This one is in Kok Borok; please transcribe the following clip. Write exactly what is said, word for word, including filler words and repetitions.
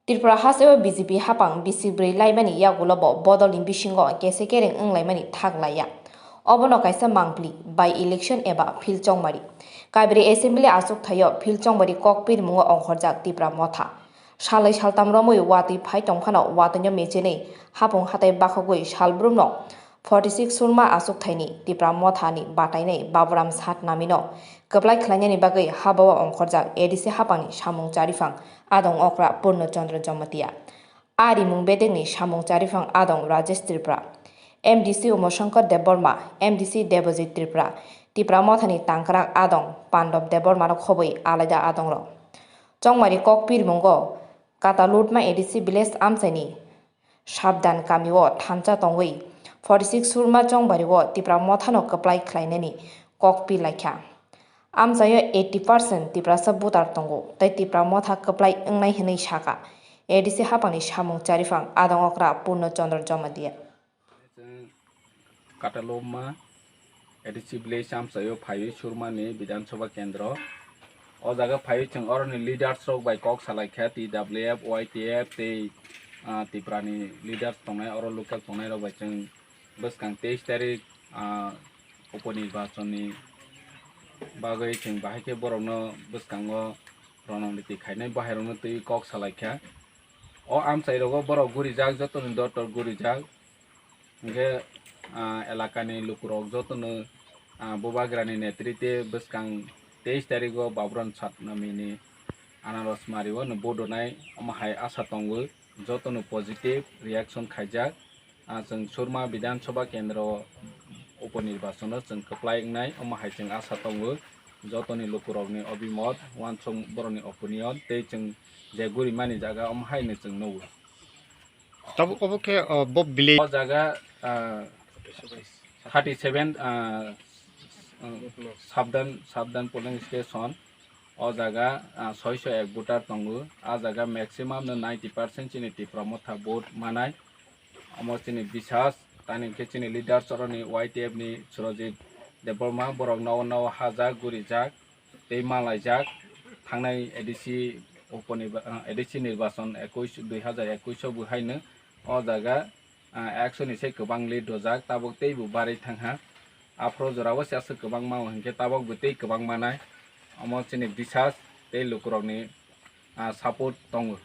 Tripura hasteo B J P hapang bisi bwrwi laimani yagulo bo bodolni bisingo kese kereng wng laimani thak laiya. Obono kaisa mangpli by election eba phil chongmari. Kaibri assembly achuk thaio phil chongmari kok pirmungo ongkhorjak Tipra motha. Salai saltam romwi watwi phai tongphano watwino mechenwi hapung hatai bakhogwi salbrumno forty six surma achuk thaini Tipra mothani batainai Baburam Satnamino kwplai khlainani bagwi habao ongkhorjak A D C hapangni samung chariphang adong okra Purno Chandra Jamatia. A rimung bedekni samung chariphang adong Rajesh Tripura, M D C Umashankar Debbarma, M D C Debajit Tripura, Tipra mothani tangkrak adong Pandab Debbarmano khobwi alaida adongrok. Chongmari kok pirmungo Katalutma A D C village amchaini Sabdan kamio thansa tongwi forty six surma chongbario Tipra mothano kwplai khlainani kok pilaikha. Amchaio eighty percent Tiprasa voter tongo tei Tipra motha kwplai wngnai hwnwi saka A D C hapangni samung chariphang adong okra Purno Chandra Jamatia. Chwng Kataloma A D C village amchaio phaiwi surmani Bidhan Sabha kendro. O jaga phaiwi chwng oroni leaders rok bai kok salaikha, T W F, Y T F tei, ah, Tiprani leaders tongnai, oro local tongnairok bai chwng bwskang teis tarik, ah, uponirbachonni bagwi chwng bahai khe borokno bwskango rononiti khainai bahairokno twiwi kok salaikha. O amchairogo borok gurijak, jotoni dotor gurijak. Hingke, ah, elakani lukurok jotono, ah, Bubagrani netrite bwskang teis tarigo Baburam Satnamini anaros mario no bodonai omo hai asa tongo, jotono positive reaction khaijak. Ah, chwng Surma Bidhan Sabha Kendro uponirbachono chwng kwplai wngnai, omo hai chwng asa tongo, jotoni lukurokni obimot, uansuk borokni opinion tei chwng je gurimani jaga omo haino chwng nugo. Tabuk obo khe, ah, bo village. O jaga, ah, thirty seven, ah, ah, Sabdan, Sabdan polling station. O jaga, ah, soiso ek voter tongo. A jaga maximum no ninety percent chini Tipra motha vote manai. Omo chini bisas, tani khe chini leader choroni Y T F ni Surojit Debbarma, borok nogo nogo hajak, gurijak. Tei malaijak thangnai A D C uponi-, ah, A D C nirbachon ekush, dui hazar ekush o bo haino o jaga, ah, ekso ni se kwbang lead rwjak, tabuk tei bo barwi thangha. Aphuru jorao se aswk kwbangma o hinkhe tabuk bo tei kwbangma nai. Omo chini bisas tei lukurokni, ah, support tongo.